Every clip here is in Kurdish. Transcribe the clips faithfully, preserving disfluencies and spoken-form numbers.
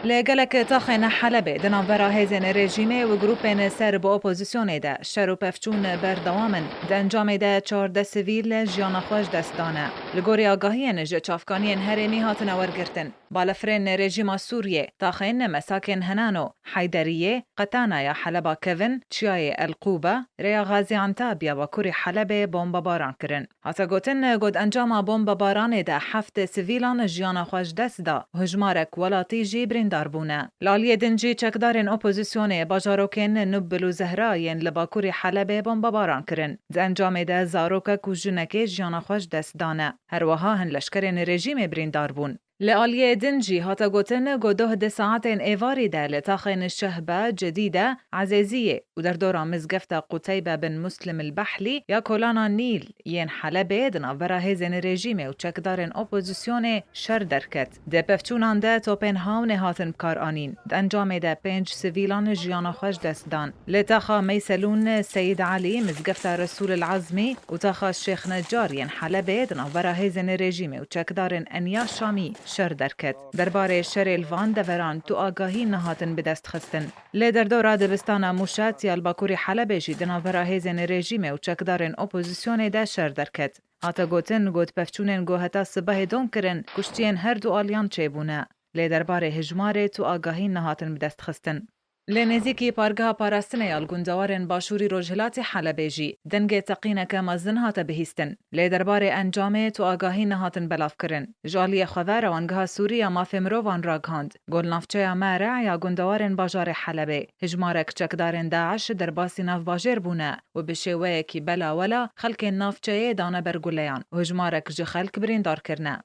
Li gelek taxên Helebê di navbera hêzên rejîmê û grûpên ser bi opozisyonê de şer û pevçûn berdewam in. Di encamê de çardeh sivîl jiyana xwe ji dest dane. Li gorî agahiyên ji çavkaniyên herêmî hatine wergirtin, balafirên rejîma Sûriyê taxên Mesakên Henano, Heyderiyê, Qetana ya Heleba Kevin, Çiyayê El Qûbe, rêya Xazî Antab ya bakurî Helebê bombebaran kirin. Hate gotin, ku di encama bombebaranê de heft sivîlan jiyana xwe ji dest da û hijmarek welatî jî birîndar bûne. Li aliyê din jî çekdarên opozisyonê bajarokên Nubbil û Zehra yên li bakurî Helebê bombebaran kirin. Di encamê de zarokek û jinekê jiyana xwe ji dest dane. Her wiha hin leşkerên rejîmê birîndar bûn. Li aliyê din jî hate gotin, ku doh di saetên êvarî de li taxên Şehbe, Cedîde, Ezêziyê û derdora mizgefta Quteybe bin Muslim el Behlî ya Kolana Nîl yên Helebê di navbera hêzên rejîmê û çekdarên opozisyonê şer derket. Di pevçûnan de topên hawnê hatin bikaranîn. Di encamê de pênc sivîlan jiyana xwe ji dest dan. Li taxa Meyselûn, Seyid Elî, mizgefta Resûl el Ezmî û taxa Şêx Necar yên Helebê di navbera hêzên rejîmê û çekdarên Enya Şamî şer derket. Derbarê şerê li van deveran tu agahî nehatin bi dest xistin. Li derdora dibistana Mûşat ya li bakurî Helebê jî di navbera hêzên rejîmê û çekdarên opozisyonê de şer derket. Hate gotin, ku di pevçûnên ku heta sibehê dom kirin, kuştiyên her du aliyan çêbûne. Lê derbarê hijmarê tu agahî nehatin bi dest xistin. Li nêzîkî pargeha parastinê ya li gundewarên başûrî rojhilatî Helebê jî dengê teqîneke mezin hate bihîstin. Lê derbarê encamê tu agahî nehatin belavkirin. Ji aliyê xwe ve Rewangeha Sûrî ya Mafê Mirovan ragihand, ku li navçeya Merê ya gundewarên bajarê Helebê hijmarek çekdarên DAIŞ derbasî navbajêr bûne û bi şêweyekî belawela xelkên navçeyê dane ber guleyan û hijmarek ji xelk birîndar kirine.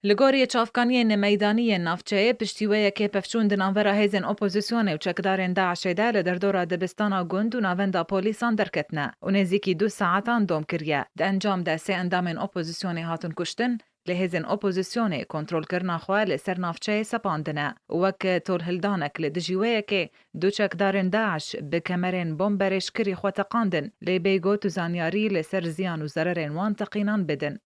Li gorî çavkaniyên meydanî yên navçeyê, piştî wê yekê pevçûn di navbera hêzên opozisyonê û çekdarên DAIŞê de li derdora dibistana gund û navenda polîsan derketine û nêzîkî du saetan dom kiriye. Di encam de sê endamên opozisyonê hatin kuştin, lê hêzên opozisyonê kontrolkirina xwe li ser navçeyê sepandine û wek tolhildanek li dijî wê yekê du çekdarên DAIŞ bi kemerên bomberêj kirî xwe teqandin, lê bêyî ku tu zanyarî li ser ziyan û zererên wan teqînan bidin.